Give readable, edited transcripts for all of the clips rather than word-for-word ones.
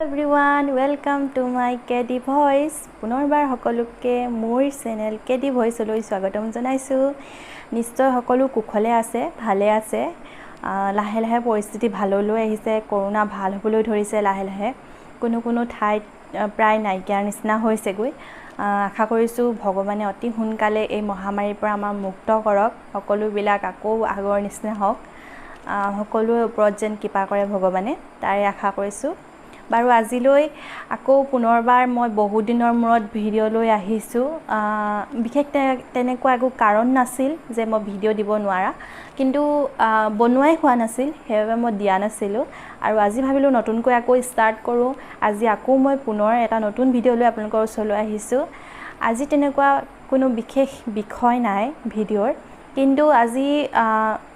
Everyone, welcome to my KD Voice. পুনৰবাৰ সকলোকে মোৰ চেনেল কে ডি ভইচলৈ স্বাগতম জনাইছোঁ। নিশ্চয় সকলো কুশলে আছে, ভালে আছে। লাহে লাহে পৰিস্থিতি ভাললৈ আহিছে, কৰোণা ভাল হ'বলৈ ধৰিছে লাহে লাহে। কোনো কোনো ঠাইত প্ৰায় নাইকিয়াৰ নিচিনা হৈছেগৈ। আশা কৰিছোঁ ভগৱানে অতি সোনকালে এই মহামাৰীৰ পৰা আমাক মুক্ত কৰক, সকলোবিলাক আকৌ আগৰ নিচিনা হওক, সকলোৰে ওপৰত যেন কৃপা কৰে ভগৱানে, তাৰে আশা কৰিছোঁ। বাৰু আজিলৈ আকৌ পুনৰবাৰ মই বহুত দিনৰ মূৰত ভিডিঅ' লৈ আহিছোঁ। বিশেষ তেনেকুৱা একো কাৰণ নাছিল যে মই ভিডিঅ' দিব নোৱাৰা, কিন্তু বনোৱাই হোৱা নাছিল, সেইবাবে মই দিয়া নাছিলোঁ। আৰু আজি ভাবিলোঁ নতুনকৈ আকৌ ষ্টাৰ্ট কৰোঁ। আজি আকৌ মই পুনৰ এটা নতুন ভিডিঅ' লৈ আপোনালোকৰ ওচৰলৈ আহিছোঁ। আজি তেনেকুৱা কোনো বিশেষ বিষয় নাই ভিডিঅ'ৰ, কিন্তু আজি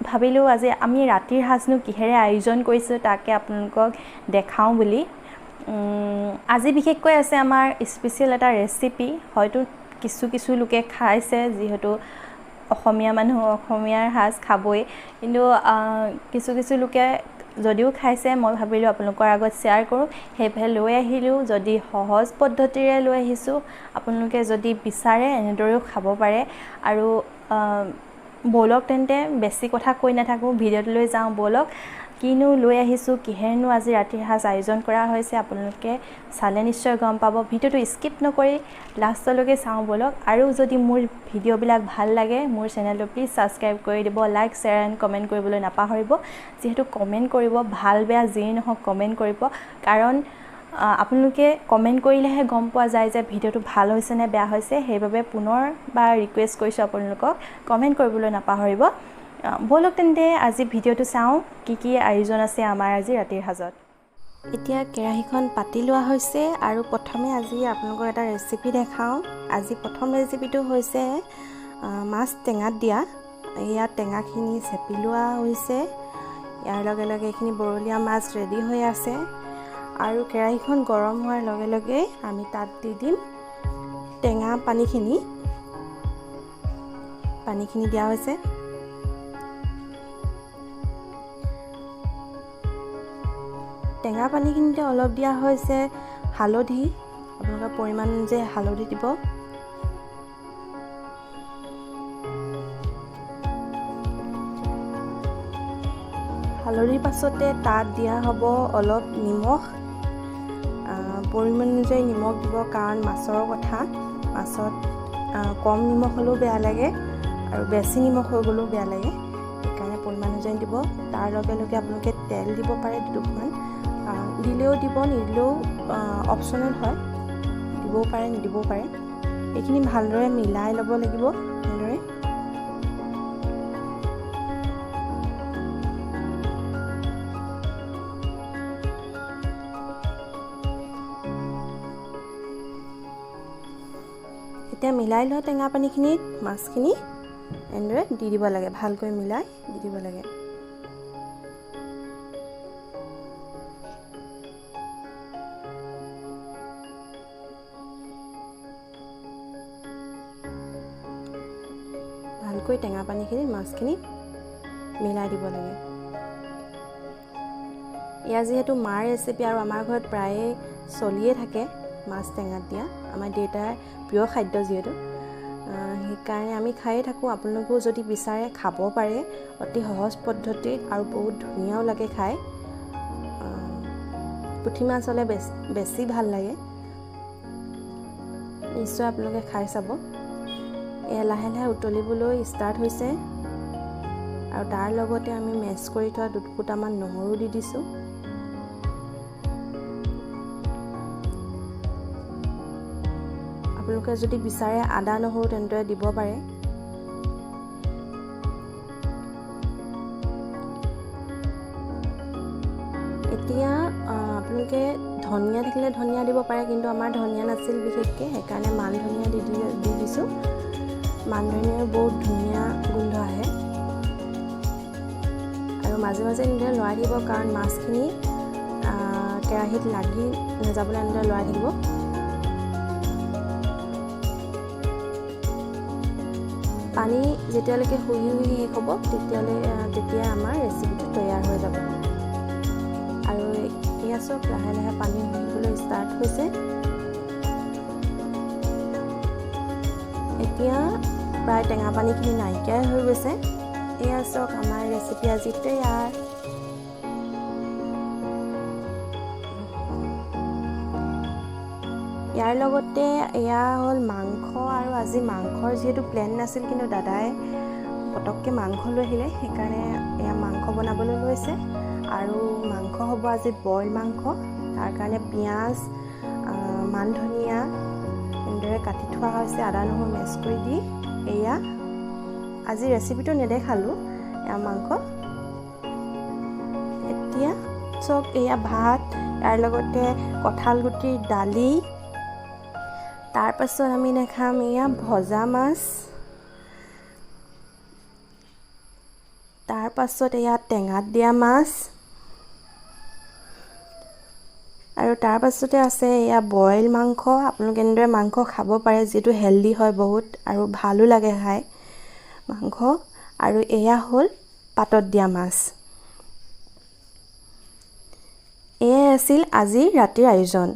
ভাবিলোঁ আজি আমি ৰাতিৰ সাজনো কিহেৰে আয়োজন কৰিছোঁ তাকে আপোনালোকক দেখাওঁ বুলি। আজি বিশেষকৈ আছে আমাৰ স্পেচিয়েল এটা ৰেচিপি, হয়তো কিছু কিছু লোকে খাইছে, যিহেতু অসমীয়া মানুহ অসমীয়াৰ সাজ খাবই, কিন্তু কিছু কিছু লোকে যদিও খাইছে, মই ভাবিলোঁ আপোনালোকৰ আগত শ্বেয়াৰ কৰোঁ, সেইবাবে লৈ আহিলোঁ। যদি সহজ পদ্ধতিৰে লৈ আহিছোঁ, আপোনালোকে যদি বিচাৰে এনেদৰেও খাব পাৰে। আৰু ব'লক তেন্তে বেছি কথা কৈ নাথাকোঁ, ভিডিঅ'টোলৈ যাওঁ ব'লক। কিনো লৈ আহিছোঁ, কিহেৰেনো আজি ৰাতিৰ সাজ আয়োজন কৰা হৈছে, আপোনালোকে চালে নিশ্চয় গম পাব। ভিডিঅ'টো স্কিপ নকৰি লাষ্টলৈকে চাওঁ ব'লক। আৰু যদি মোৰ ভিডিঅ'বিলাক ভাল লাগে, মোৰ চেনেলটো প্লিজ ছাবস্ক্ৰাইব কৰি দিব, লাইক, শ্বেয়াৰ এণ্ড কমেণ্ট কৰিবলৈ নাপাহৰিব। যিহেতু কমেণ্ট কৰিব, ভাল বেয়া যিয়ে নহওক কমেণ্ট কৰিব, কাৰণ আপোনালোকে কমেণ্ট কৰিলেহে গম পোৱা যায় যে ভিডিঅ'টো ভাল হৈছে নে বেয়া হৈছে। সেইবাবে পুনৰবাৰ ৰিকুৱেষ্ট কৰিছোঁ আপোনালোকক, কমেণ্ট কৰিবলৈ নাপাহৰিব। ব'লক তেন্তে আজি ভিডিঅ'টো চাওঁ, কি কি আয়োজন আছে আমাৰ আজি ৰাতিৰ সাজত। এতিয়া কেৰাহীখন পাতি লোৱা হৈছে আৰু প্ৰথমে আজি আপোনালোকক এটা ৰেচিপি দেখাওঁ। আজি প্ৰথম ৰেচিপিটো হৈছে মাছ টেঙাত দিয়া। ইয়াত টেঙাখিনি চেপি লোৱা হৈছে, ইয়াৰ লগে লগে এইখিনি বৰলীয়া মাছ ৰেডি হৈ আছে। আৰু কেৰাহীখন গৰম হোৱাৰ লগে লগে আমি তাত দি দিম টেঙা পানীখিনি। পানীখিনি দিয়া হৈছে। টেঙা পানীখিনিতে অলপ দিয়া হৈছে হালধি, আপোনালোকৰ পৰিমাণ অনুযায়ী হালধি দিব। হালধিৰ পাছতে তাত দিয়া হ'ব অলপ নিমখ, পৰিমাণ অনুযায়ী নিমখ দিব, কাৰণ মাছৰ কথা, মাছত কম নিমখ হ'লেও বেয়া লাগে আৰু বেছি নিমখ হৈ গ'লেও বেয়া লাগে, সেইকাৰণে পৰিমাণ অনুযায়ী দিব। তাৰ লগে লগে আপোনালোকে তেল দিব পাৰে দুটোপমান, দিলেও দিব, নিদিলেও অপশ্যনেল হয়, দিবও পাৰে নিদিবও পাৰে। এইখিনি ভালদৰে মিলাই ল'ব লাগিব এনেদৰে। এতিয়া মিলাই লোৱা টেঙা পানীখিনিত মাছখিনি এনেদৰে দি দিব লাগে, ভালকৈ মিলাই দি দিব লাগে। ভালকৈ টেঙা পানীখিনি মাছখিনি মিলাই দিব লাগে। এয়া যিহেতু মাৰ ৰেচিপি আৰু আমাৰ ঘৰত প্ৰায়ে চলিয়ে থাকে মাছ টেঙাত দিয়া, আমাৰ দেউতাৰ প্ৰিয় খাদ্য যিহেতু, সেইকাৰণে আমি খায়ে থাকোঁ। আপোনালোকেও যদি বিচাৰে খাব পাৰে, অতি সহজ পদ্ধতিত আৰু বহুত ধুনীয়াও লাগে খাই। পুঠি মাছ হ'লে বেছি ভাল লাগে, নিশ্চয় আপোনালোকে খাই চাব। এয়া লাহে লাহে উতলিবলৈ ষ্টাৰ্ট হৈছে আৰু তাৰ লগতে আমি মেছ কৰি থোৱা দুফুটামান নহৰু দি দিছোঁ। আপোনালোকে যদি বিচাৰে আদা নহৰু তেনেদৰে দিব পাৰে। এতিয়া আপোনালোকে ধনিয়া থাকিলে ধনিয়া দিব পাৰে, কিন্তু আমাৰ ধনিয়া নাছিল বিশেষকৈ, সেইকাৰণে মান ধনিয়া দি দিছোঁ। মান ধনিয়াৰ বহুত ধুনীয়া গোন্ধ আহে। আৰু মাজে মাজে এনেদৰে লৰাই থাকিব, কাৰণ মাছখিনি কেৰাহীত লাগি নাযাবলৈ এনেদৰে লৰাই থাকিব। পানী যেতিয়ালৈকে শুহি শুহি শেষ হ'ব তেতিয়া আমাৰ ৰেচিপিটো তৈয়াৰ হৈ যাব। আৰু এয়া চাওক, লাহে লাহে পানী শুহিবলৈ ষ্টাৰ্ট হৈছে। এতিয়া প্ৰায় টেঙা পানীখিনি নাইকিয়াই হৈ গৈছে। এয়া চাওক, আমাৰ ৰেচিপি আজি তৈয়াৰ। ইয়াৰ লগতে এয়া হ'ল মাংস। আৰু আজি মাংসৰ যিহেতু প্লেন নাছিল, কিন্তু দাদাই পটককৈ মাংস লৈ আহিলে, সেইকাৰণে এয়া মাংস বনাবলৈ লৈছে। আৰু মাংস হ'ব আজি বইল মাংস। তাৰ কাৰণে পিঁয়াজ, মান ধনিয়া এনেদৰে কাটি থোৱা হৈছে, আদা নহৰু মেছ কৰি দি। এয়া আজি ৰেচিপিটো নেদেখালোঁ। এয়া মাংস। এতিয়া চাওক, এয়া ভাত, ইয়াৰ লগতে কঁঠাল গুটিৰ দালি। তাৰপাছত আমি দেখাম এয়া ভজা মাছ। তাৰপাছত এয়া টেঙাত দিয়া মাছ। আৰু তাৰপাছতে আছে এয়া বইল মাংস। আপোনালোকে এনেদৰে মাংস খাব পাৰে, যিটো হেল্ডি হয় বহুত আৰু ভালো লাগে খাই মাংস। আৰু এয়া হ'ল পাতত দিয়া মাছ। এয়াই আছিল আজি ৰাতিৰ আয়োজন।